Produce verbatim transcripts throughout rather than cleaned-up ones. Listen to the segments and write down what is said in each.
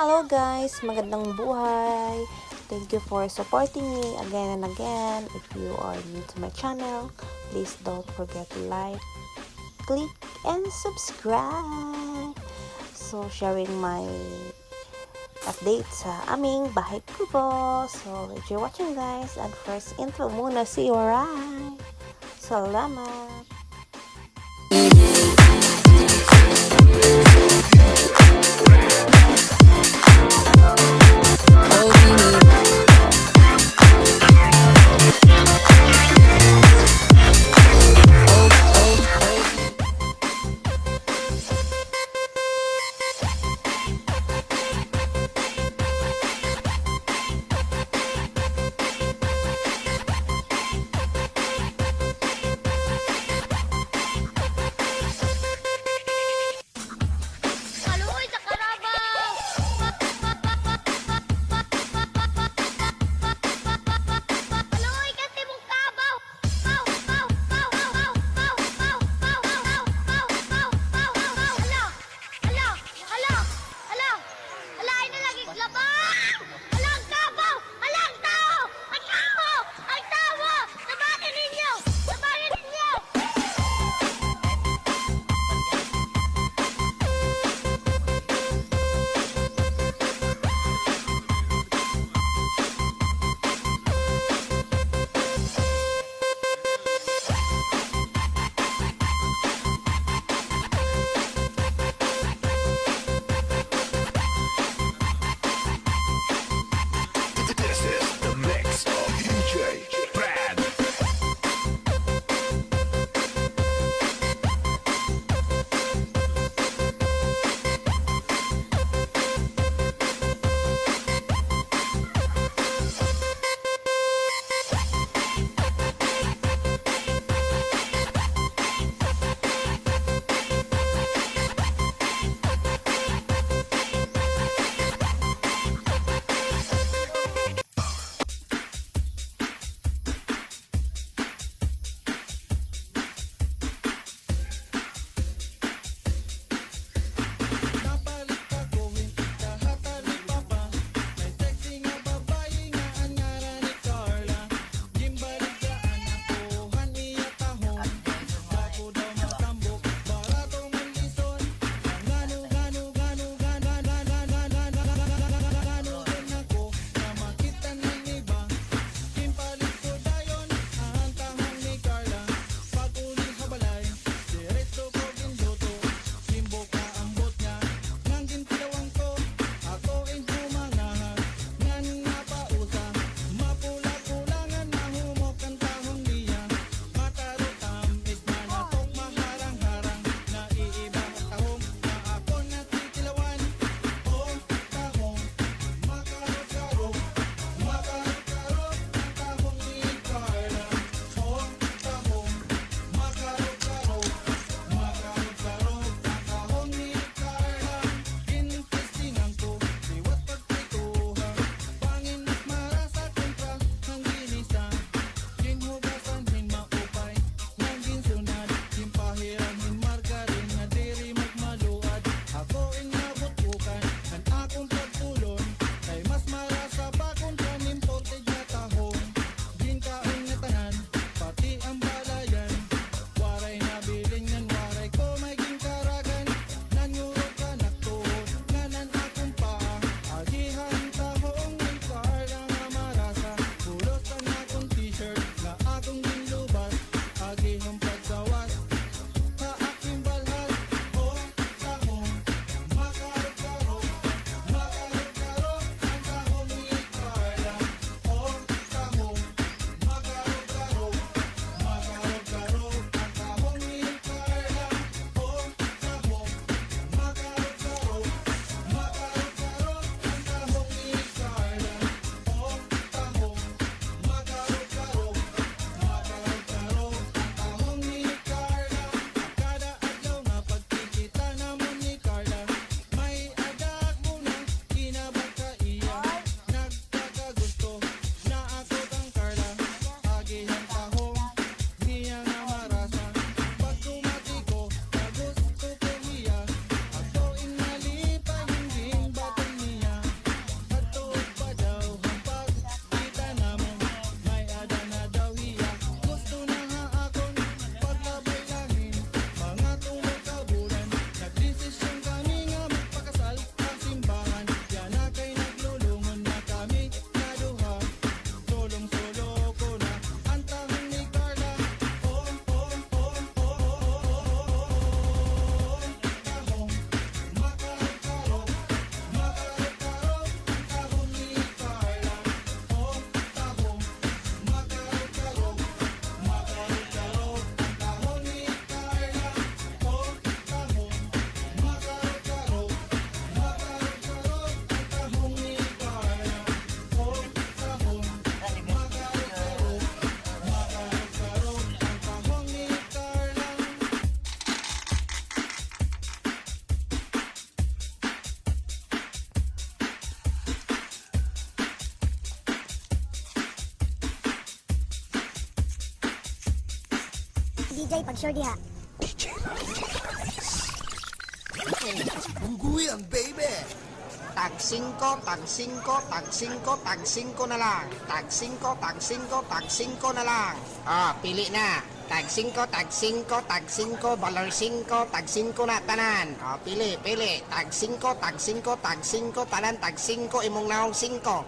Hello guys, magandang buhay. Thank you for supporting me again and again. If you are new to my channel, please don't forget to like, click, and subscribe. So, sharing my update sa aming bahay kubo. So, enjoy watching guys. And first intro muna si Yoray. Salamat! Jay, pag-sure diha. D J Mike Diaz. Bungguyan, baby! Tag singko, tag singko, tag singko, tag singko na lang. Tag singko, tag singko, tag singko na lang. Ah, pili na. Tag singko, tag singko, tag singko, balor singko, tag singko na tanan. Ah, pili, pili. Tag singko, tag singko, tag singko, tanan tag singko, imong nawong singko.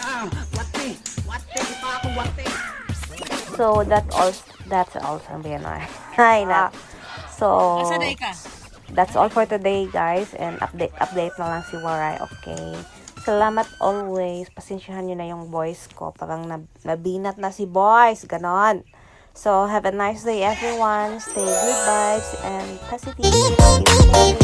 Ah, wati, wati, di pa ako wati. So, that's all, that's all from B N R. Ay, na. So, that's all for today, guys. And update, update na lang si Waray, okay? Salamat always. Pasensyahan niyo na yung voice ko. Parang nab-, nabinat na si voice. Ganon. So, have a nice day, everyone. Stay good vibes and positive.